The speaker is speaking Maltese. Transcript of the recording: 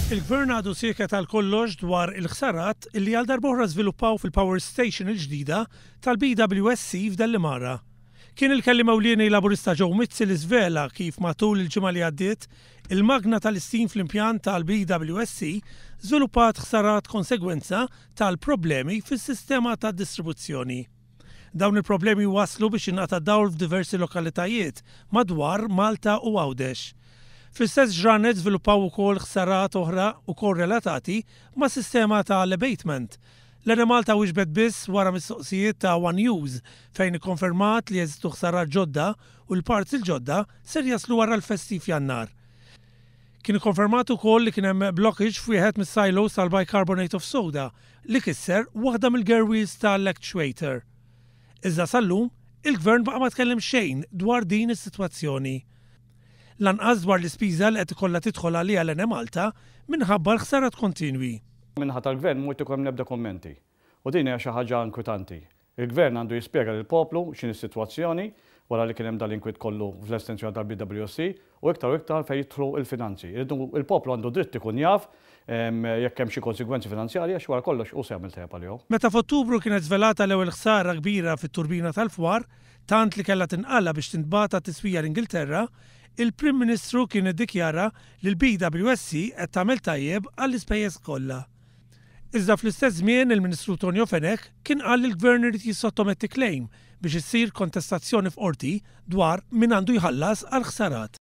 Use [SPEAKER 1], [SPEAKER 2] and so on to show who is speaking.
[SPEAKER 1] Il-Gvern għadu sieket għal kollox dwar il-ħsarat li għal darb'oħra żviluppaw fil-power station il-ġdida tal-BWSC f'Dellimara. Kien il-kelliem ewlieni Laburista Joe Mizzi li żvela kif matul il-ġimgħa li għaddiet, il-magna tal-istim fl-impjant tal-BWSC żviluppat ħsarat konsegwenza tal-problemi fis-sistema tad-distribuzzjoni. Dawn il-problemi wasslu biex jinqata' d-dawl f'diversi lokalitajiet madwar Malta u Għawdex. Fl-istess ġranet żviluppaw ukoll ħsarat oħra ukoll relatati mas-sistema ta' l-abatement. L-Enemalta wieġbet biss wara mistoqsijiet ta' one News fejn ikkonfermat li jeżistu ħsarat ġodda u l-parts il-ġodda ser jaslu wara l-festi f'Jannar. Kien ikkonfermat ukoll li kien hemm blockage f'wieħed mis-silos tal-bicarbonate of soda li kisser waħda mill-gear wheels tal-actuator. Iżda sal-lum, il-Gvern baqa' ma tkellem xejn dwar din is-sitwazzjoni. Lanqas dwar l-ispiża li qed ikollha tidħol għaliha l-Enemalta minħabba l-ħsarat kontinwi.
[SPEAKER 2] Min-naħa tal-Gvern mhu qed ikun hemm l-ebda kummenti. U din hija xi ħaġa inkwitanti. Il-Gvern għandu jispjega lill-poplu x'inhi s-sitwazzjoni wara li kien hemm dal-inkwiet kollu fl-estensjoni tal-BWSC u iktar u iktar fejn jidħlu l-finanzi. Il-poplu għandu dritt ikun jaf jekk hemm xi konsegwenzi finanzjarji għax wara kollox hu se jagħmel tajjeb għalihom.
[SPEAKER 1] Meta f'Ottubru kienet żvelata l-ewwel ħsara kbira fit-turbina tal-fwar, tant li kellha tinqala' biex tintbagħat għat-tiswija l-Ingilterra, il-Prim Ministru kien iddikjara li l-BWSC qed tagħmel tajjeb għall-ispejjeż kollha. Iżda fl-istess żmien il-Ministru Tonio Fenech kien qal li l-Gvern irid jissottometti claim biex issir kontestazzjoni f'Qorti dwar min għandu jħallas għall-ħsarat.